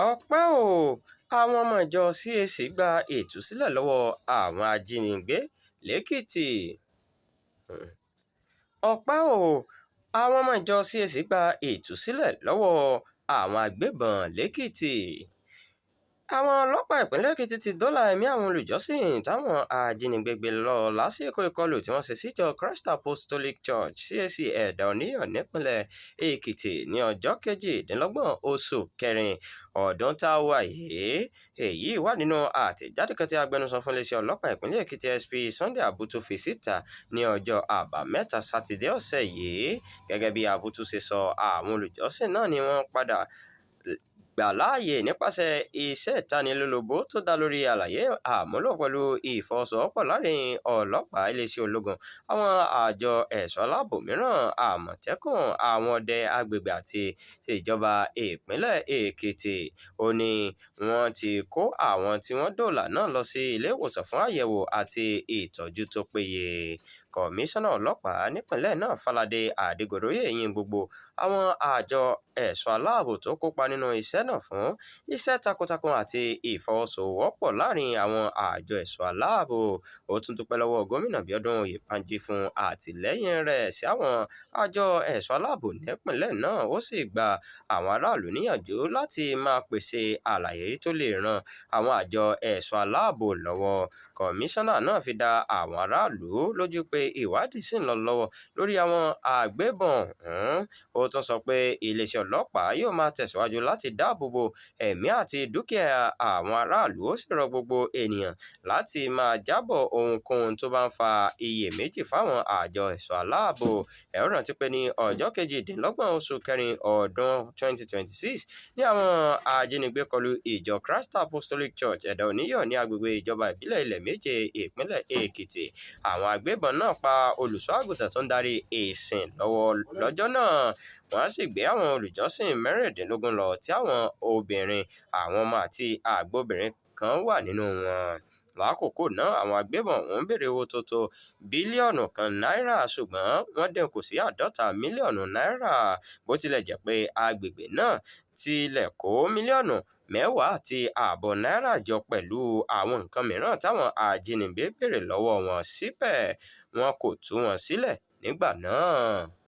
Ọpẹ́ ò, àwọn ọmọ ìjọ CAC gba ìtúsílẹ̀ lọ́wọ́ àwọn ajínigbé lẹ́kìtì. Ọpẹ́ ò, àwọn ọmọ ìjọ CAC gba ìtúsílẹ̀ lọ́wọ́ àwọn agbébọn lẹ́kìtì. Àwọn ọlọ́pàá ìpínlẹ̀ Èkìtì ti dóòlà ẹ̀mí àwọn olùjọ́sìn táwọn ajínigbé gbé lọ lásìkò ìkọlù tí wọ́n ṣe síjọ Christ Apostolic Church CAC Ẹ̀dà Oníyọ̀ nípínlẹ̀ Èkìtì ní ọjọ́ 28 oṣù kẹrin ọdún tá a wà yìí. Èyí wà nínú àtẹ̀jáde kan tí agbẹnusọ fún iléeṣẹ́ ọlọ́pàá ìpínlẹ̀ Èkìtì SP Sunday Abutu fi síta ní ọjọ́ Àbámẹ́ta Sátidé ọ̀sẹ̀ yìí. Gẹ́gẹ́ bí Abutu ṣe sọ, àwọn olùjọ́sìn náà ni wọ́n padà gbà láàyè nípasẹ̀ iṣẹ́ ìtanilólobó tó dá lórí àlàyé àmúlò pẹ̀lú ìfọwọ́sowọ́pọ̀ láàrin ọlọ́pàá, iléeṣẹ́ ológun, àwọn àjọ ẹ̀ṣọ́ aláàbò mìíràn, Àmọ̀tẹ́kùn, àwọn ọdẹ agbègbè àti ìjọba ìpínlẹ̀ Èkìtì. Ó ní wọ́n ti kó àwọn tí wọ́n dóòlà náà lọ sí ilé ìwòsàn fún àyẹ̀wò àti ìtọ́jú tó péye. Kọmíṣánná ọlọ́pàá nípìnlẹ̀ náà Fáládé Adégoróyè yin gbogbo àwọn àjọ ẹ̀ṣọ́ aláàbò tó kópa nínú iṣẹ́ náà fún iṣẹ́ takuntakun àti ìfọwọ́sowọ́pọ̀ láàrin àwọn àjọ ẹ̀ṣọ́ aláàbò. Ó tún dúpẹ́ lọ́wọ́ Gómìnà Bíọ́dún Oyèbánjí fún àtìlẹ́yìn rẹ̀ sí àwọn àjọ ẹ̀ṣọ́ aláàbò nípìnlẹ̀ náà, ó sì gba àwọn aráàlú níyànjú láti máa pèsè àlàyé tó lè ran àwọn àjọ ẹ̀ṣọ́ aláàbò lọ́wọ́. Kọmíṣánná náà fi dá àwọn aráàlú lójú pé ìwádìí ṣì ń lọ lọ́wọ́ lórí àwọn agbébọn ọ̀hún. Ó tún sọ pé iléeṣẹ́ ọlọ́pàá yóò máa tẹ̀síwájú láti dáàbò bo ẹ̀mí àti dúkìá àwọn aráàlú, ó sì rọ gbogbo ènìyàn láti máa jábọ̀ ohunkóhun tó bá ń fa iyèméjì fáwọn àjọ ẹ̀ṣọ́ aláàbò. Ẹ ó rántí pé ní ọjọ́ 28 oṣù kẹrin ọdún 2026 ní àwọn ajínigbé kọlu ìjọ Christ Apostolic Church Ẹ̀dà Oníyọ̀ ní agbègbè ìjọba ìbílẹ̀ Ilẹ̀ Méje, ìpínlẹ̀ Èkìtì. Àwọn agbébọn náà pa olùṣọ́-àgùntàn tó ń darí ìsìn lọ́wọ́ lọ́jọ́ náà, wọ́n sì gbé àwọn olùjọ́sìn 16 lọ tí àwọn obìnrin, àwọn ọmọ àti àgbà obìnrin kan wà nínú wọn. Lákòókò náà, àwọn agbébọn ọ̀hún ń béèrè owó tó tó 1 bílíọ̀nù náírà ṣùgbọ́n wọ́n dín kù sí 50 mílíọ̀nù náírà, bó tilẹ̀ jẹ́ pé agbègbè náà tilẹ̀ kó 10.5 mílíọ̀nù náírà jọ pẹ̀lú àwọn nǹkan mìíràn táwọn ajínigbé béèrè lọ́wọ́ wọn, síbẹ̀ wọn kò tú wọn sílẹ̀ nígbà náà.